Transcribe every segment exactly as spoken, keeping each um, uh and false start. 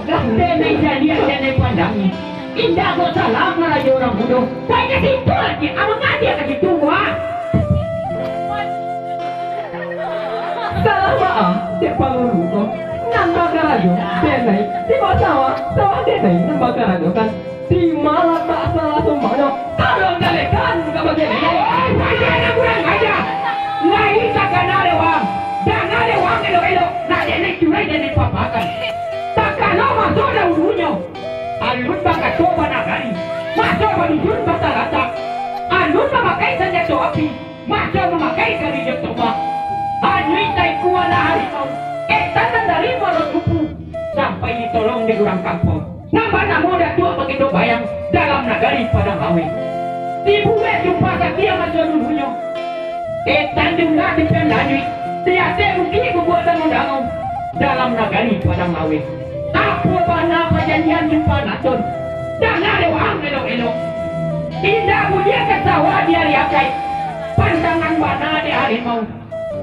Lah denai caliak, denai pandangi. Indak kok salah marajo urang mudo. Baik ka situ lagi, abang ngajak ka situ, wah. Salah baa, dek pangulu ko. Nan bakarajo, denai, di bawah sawah, sawah denai, nan bakarajo kan. Di ma latak salah sumbangnyo? Tolong jalehkan ka bagian ini. Eh, sajo nan kurang aja. Lai takana dek waang. Danga dek waang elok-elok. Nak denai curai denai papakan. Takano maso dahulunyo. Alun bakato banagari. Maso badusun bataratak. Alun mamakai sanjato api. Maso mamakai karijok tombak. Anyuik taikua lah harimau. Etan nan dari Muaro Tupu. Sampai ditolong dek urang kampuang. Nan banamo Datuak Bagendok Bayang dalam nagari Padang Laweh. Dibuek sumpah satia maso dulunyo. Etan diulah dipian lanyuik, di ateh bukik babuak dango-dango dalam nagari Padang Laweh. Apo bana pajanjian sumpah naton? Danga dek waang elok-elok. Indak buliah ka sawah di ari akaik, pantangan bana dek harimau.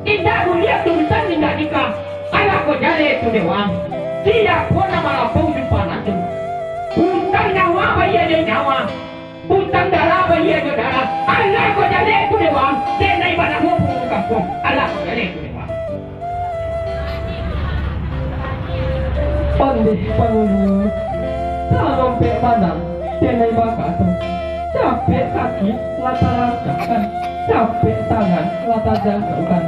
Indak buliah tuntutan indak nikah. Alah kok jaleh tu dek waang. Siapo nan malapau sumpah naton? Utang nyawa bayia jo nyawa. Utang darah bayia jo darah. Alah kok jaleh tu dek waang. Denai banamo pangulu kampuang. Alah kok jaleh tu dek waang. Ondeh pangulu, talompek bana denai bakato, capek kaki lah talangkahkan, capek tangan lah tajangkaukan,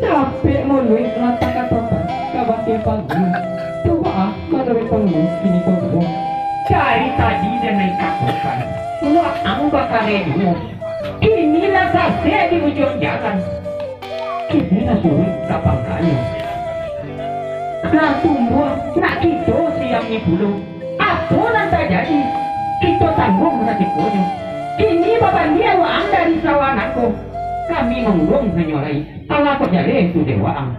capek muluik lah takatokan kabake pangulu. Tu baa manuruik pangulu kini ko buo? Dari tadi denai katokan, waang bakareh juo. Kini lah sasek di ujuang jalan. Kini lah suruik ka pangkanyo. Lah tumbuah nak kito siang ni pulo. Apo nan tajadi? Kito tangguang rasikonyo. Kini babandiang waang dari sawah nangko. Kami mangguang hanyo lai. Alah kok jaleh tu dek waang.